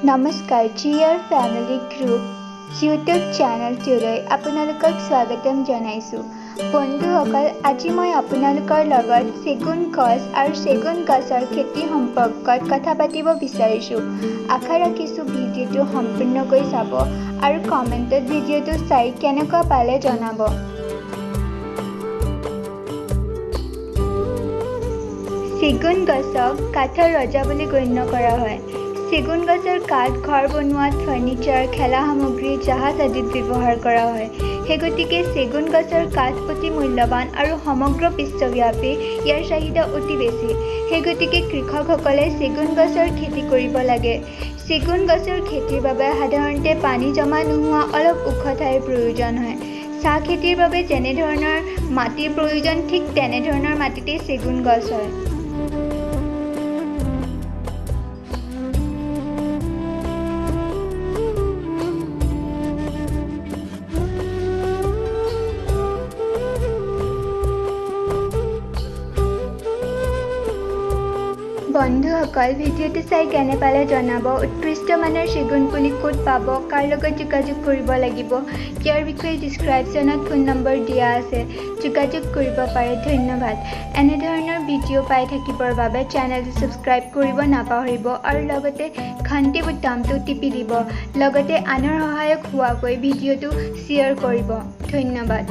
নমস্কাৰ, G R family group YouTube চেনেলটোলৈ আপোনালোকক স্বাগতম জনাইছোঁ। বন্ধুসকল, আজি মই আপোনালোকৰ লগত চেগুন গছ আৰু চেগুন গছৰ খেতি সম্পৰ্কত কথা পাতিব বিচাৰিছোঁ। আশা ৰাখিছোঁ ভিডিঅ'টো সম্পূৰ্ণকৈ চাব আৰু কমেণ্টত ভিডিঅ'টো চাই কেনেকুৱা পালে জনাব। চেগুন গছক কাঠৰ ৰজা বুলি গণ্য কৰা হয়। চেগুন গছৰ কাঠ ঘৰ বনোৱাত, ফাৰ্ণিচাৰ, খেলা সামগ্ৰী, জাহাজ আদিত ব্যৱহাৰ কৰা হয়। সেই গতিকে চেগুন গছৰ কাঠ অতি মূল্যৱান আৰু সমগ্ৰ বিশ্বব্যাপী ইয়াৰ চাহিদা অতি বেছি। সেই গতিকে কৃষকসকলে চেগুন গছৰ খেতি কৰিব লাগে। চেগুন গছৰ খেতিৰ বাবে সাধাৰণতে পানী জমা নোহোৱা অলপ ওখ ঠাইৰ প্ৰয়োজন হয়। চাহ খেতিৰ বাবে যেনেধৰণৰ মাটিৰ প্ৰয়োজন, ঠিক তেনেধৰণৰ মাটিতেই চেগুন গছ হয়। বন্ধুসকল, ভিডিঅ'টো চাই কেনে পালে জনাব। উৎকৃষ্ট মানৰ চেগুন পুলি ক'ত পাব, কাৰ লগত যোগাযোগ কৰিব লাগিব, ইয়াৰ বিষয়ে ডিছক্ৰিপশ্যনত ফোন নম্বৰ দিয়া আছে, যোগাযোগ কৰিব পাৰে। ধন্যবাদ। এনেধৰণৰ ভিডিঅ' পাই থাকিবৰ বাবে চেনেলটো ছাবস্ক্ৰাইব কৰিব নাপাহৰিব আৰু লগতে ঘণ্টি বুটামটো টিপি দিব। লগতে আনৰ সহায়ক হোৱাকৈ ভিডিঅ'টো শ্বেয়াৰ কৰিব। ধন্যবাদ।